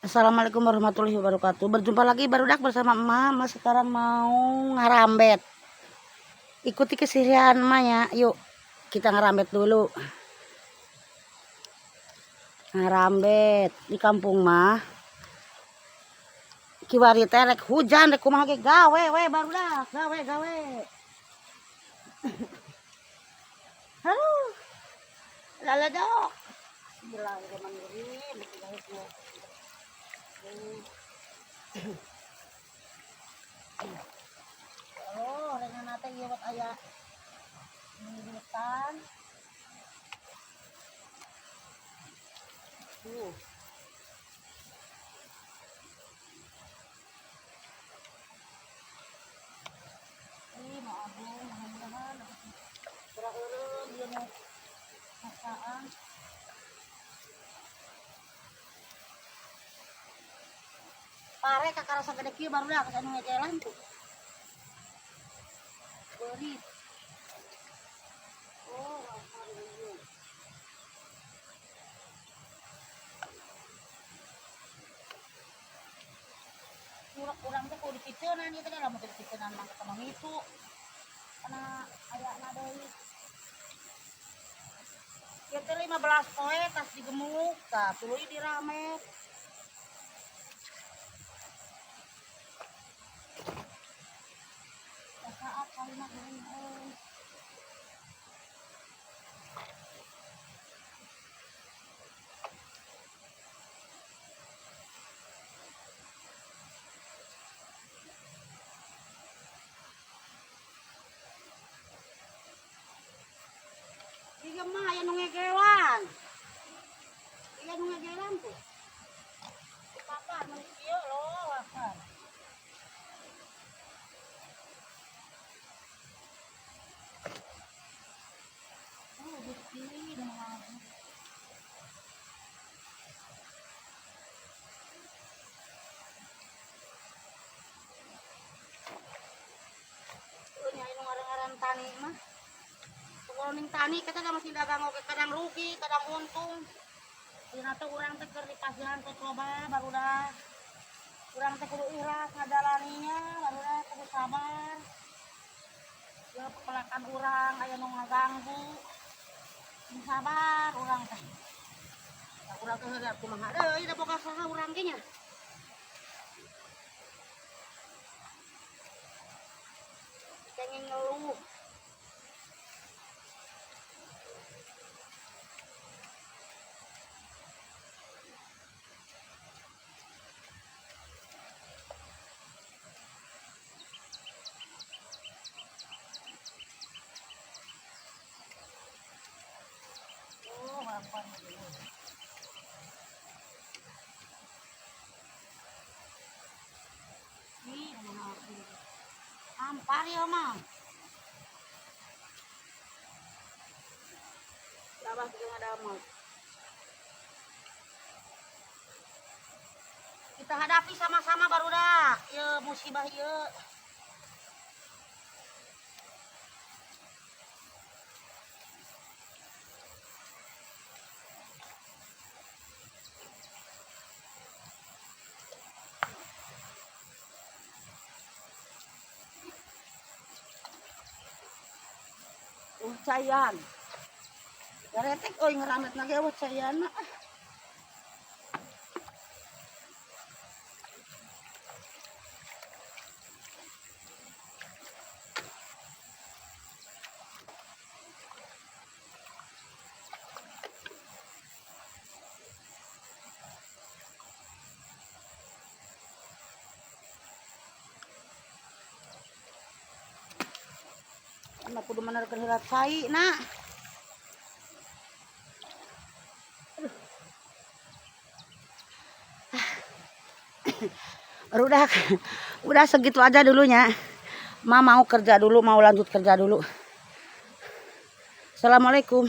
Assalamualaikum warahmatullahi wabarakatuh. Berjumpa lagi barudak bersama emak. Emak sekarang mau ngarambet. Ikuti kesirian emak ya. Yuk kita ngarambet dulu. Ngarambet di kampung mah. Kiwari teh rek hujan rek kumaha ge gawe we barudak, gawe gawe. Aduh. Laladok. Bismillahirrahmanirrahim. Oh, rengan teh ieu wat aya minggutan. Tuh. Ih, mau agung, mudah-mudahan kurang eureun ieu nu masaan. Pare kakara sagede kieu barudak anu ngegelan tuh. Beurit. Oh, alhamdulillah. Kurang teh kudu dipiceunan ieu teh lamun teu dipiceunan mah ketemu ngitu. Kana ayana deui. Ieu teh 15 poe tas digemuk, tah tuluy diramet. Saat kalimat geuning euy. Iya mah aya nu ngegelan. Iya nu ngegelan tuh. Si papa nu kieu loh akan. Oh, Gusti, nu ngaji. Tuh nya anu ngaran-ngaran tani mah. Kalau ning tani kita kan masih dagang oke, kadang rugi, kadang untung. Dina teh urang teh keur dipasihan teh loba barudak. Urang teh kudu ikhlas ngajalaninya, barudak kudu sabar. Ya pepelakan urang aya nu ngaganggu. Kudu sabar urang teh. Ya urang teh heula kumaha deui da boga saha urang ge nya. Kenging ngeluh. Oh, apa nih? Ih, mana aku? Ampar ya mah. Abah juga ngadamel. Kita hadapi sama-sama barudak. Ieu musibah ieu. Cayan. Garetek euy ngeramet na ge cayana. Anak kudu menerkeun heula cai nak. Udah segitu aja dulunya. Ma mau kerja dulu, mau lanjut kerja dulu. Assalamualaikum.